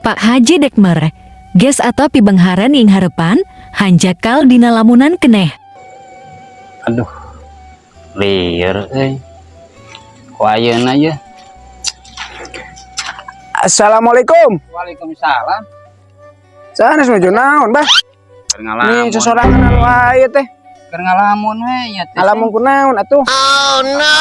Pak Haji dek mere gas atau pibeungharan ing hareupan, hanjakal dina lamunan keneh. Aduh. Lieur euy. Ku ayeuna ye. Assalamualaikum. Waalaikumsalam. Sanes nuju naon, Bah? Keur ngalamun. Nih sesorangan anu aya teh. Keur ngalamun we ya teh. Ngalamun ku naon atuh? Oh no.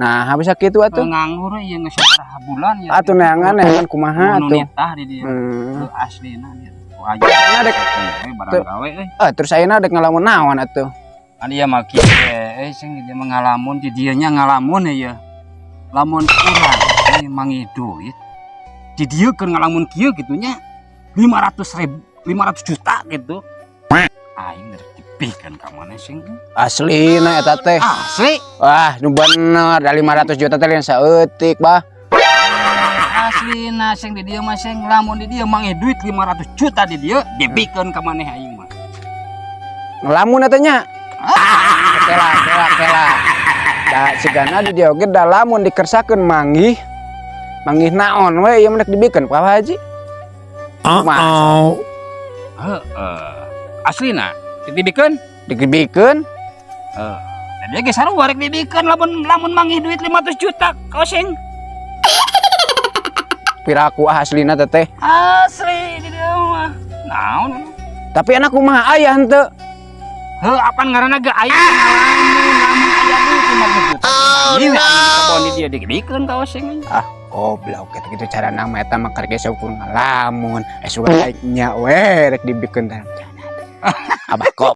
Nah, habis sakitu atuh. Nganggur ieu geus sabaraha bulan ya. Atuh neangan neangan kumaha Nu atuh. nitah di dieu. Teu aslina dia. Ku ayeuna Ayeuna dek barang gawe euy. Ah, terus ayeuna dek ngalamun naon atuh? Kan ieu mah kieu euy, sing dia mah ngalamun di dieu nya ngalamun ya. Lamun urang teh manggih duit di dieu keur ngalamun kieu kitu nya 500 ribu, 500 juta gitu. Aing rek dibikeun ka mana sing? Aslina eta teh. Asli. Wah, nu bener da 500 juta teh lain saeutik, Bah. Aslina sing di dieu mah sing lamun di dieu manggih duit 500 juta di dieu dibikeun ka maneh aing mah. Ngelamun eta nya. Kela, kela, kela. Da sigana di dieu oge da lamun dikersakeun manggih manggih naon we ieu mah dek dibikeun Pak Haji. Uh-oh. Heeh. Aslina dibikeun? Dibikeun. Heeh. Dan dia ge sarua rek dibikeun lamun lamun manggih duit 500 juta kau sing. Piraku ah aslina teh teh. Asli di dieu mah. Naon? Tapi anak kumaha aya henteu? Heuh, apan ngaranna ge aing ngalamun lamun aya duit 500 juta. Oh no. Kebon di dieu dibikeun ka oseng. Ah, goblok gitu gitu cara nama eta mah karek ge ukur ngalamun. Eh, sugan aing nya we rek dibikeun teh. Abah kop.